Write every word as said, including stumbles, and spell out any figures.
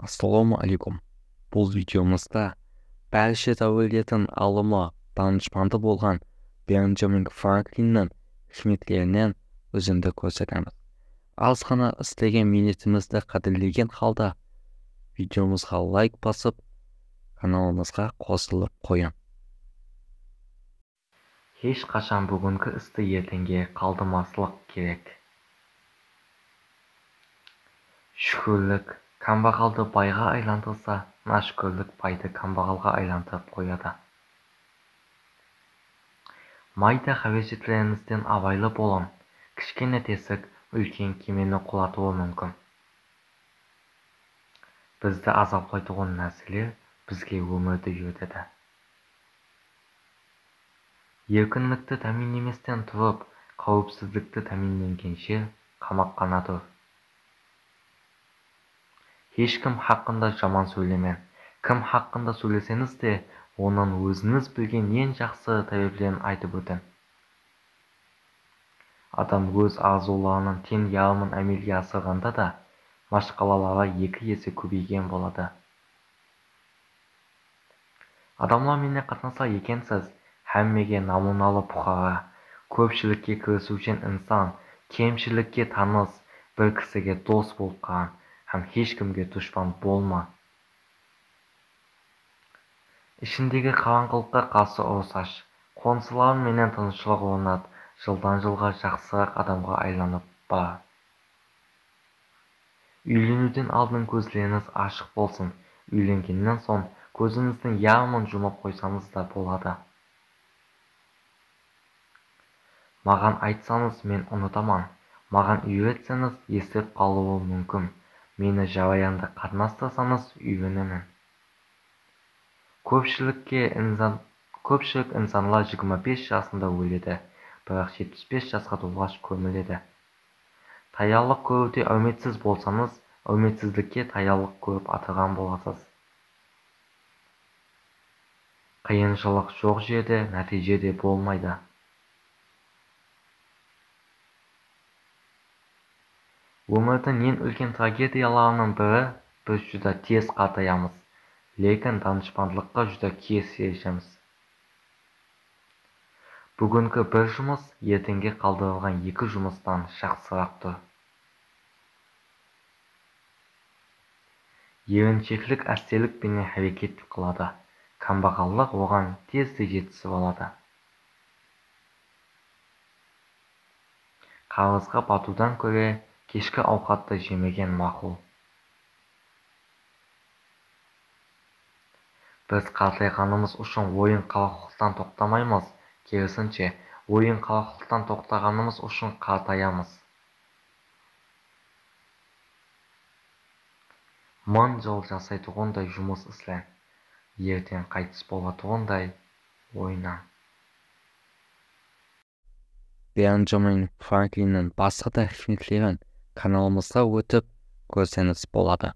Assalawma aleykum. Bul videomızda bárshe dáwirlerdiń alımı, danıshpandı bolǵan Benjamin Franklinniń hikmetlerinen úzindi kórsetemiz. Az ǵana islegen miynetimizdi qádirlegen halda videomızǵa layk basıp, kanalımızǵa qosılıp qoyıń. Hesh qashan búgingi isti erteńge qaldırmaslıq kerek. Shúkirlik kámbaǵaldı bayǵa aylandırsa, náshúkirlik baydı kámbaǵalǵa aylandırıp qoyadı. Mayda háwejetlerińizden abaylı bolıń, kishkene tesik úlken kemeni qulatıwı múmkin. Bizdi azaplaytuǵın nárseler bizge ómirdi úyretedi. Erkinlikti támiyinlemesten turıp, qáwipsizlikti támiyinlengenshe qamaqxana dur. Hesh kim haqqında jaman sóylemeń. Kim haqqında sóyleseńiz de, onıń ózińiz bilgen eń jaqsı tábeplerin aytıp ótiń. Adam óz arzıwlarınıń teń yarımın ámelge asırǵanda da, mashqalaları eki ese kóbeygen boladı. Adamlar menen qatnasa ekensiz, hámmege namunalı puqara, kópshilikke kirisiwshen insan, kemshilikke tanıs, bir kisige dos bolıp qarań hám hesh kimge dushpan bolmań. Ishindegi qarańǵılıqqa qarsı urıs ash. Qońsılarıń menen tınıshlıq ornat, jıldan-jılǵa jaqsıraq adamǵa aylanıp bar. Úyleniwden aldın kózlerińiz ashıq bolsın, úylengennen soń kózińizdiń yarımın jumıp qoysańız da boladı. Maǵan aytsańız, men unıtaman, maǵan úyretseńiz, esitip qalıwı múmkin, meni jarayanda qatnastırsańız, úyrenemen. Kópshilikke insan, kópshilik insanlar jigirma bes jasında óledi, biraq jetpis bes jasqa tolǵash kómiledi. Tayarlıq kóriwde áwmetsiz bolsańız, áwmetsizlikke tayarlıq kórip atırǵan bolasız. Qıyınshılıq joq jerde nátiyje de bolmaydı. Ómirdiń eń úlken tragediyalarınıń biri, biz júdá tez qartayamız, lekin danıshpandlıqqa júdá kez erishemiz. Búgingi bir jumıs erteńge qaldırılǵan eki jumıstan jaqsıraq tur. Erinsheklik ástelik penen háreket qıladı, kámbaǵallıq oǵan tezde jetisip aladı. Qarızǵa batıwdan kóre keshki awqattı jemegen maqul. Biz qartayǵanımız ushın oyın qaraqlıqtan toqtamaymız, kerisinshe, oyın qaraqlıqtan toqtaǵanımız ushın qartayamız. Mıń jıl jasaytuǵınday jumıs isleń, erteń qaytıs bolatuǵınday oynań. Benjamin Franklinniń basqa da hikmetlerin kanalımızǵa ótip kórseńiz boladı.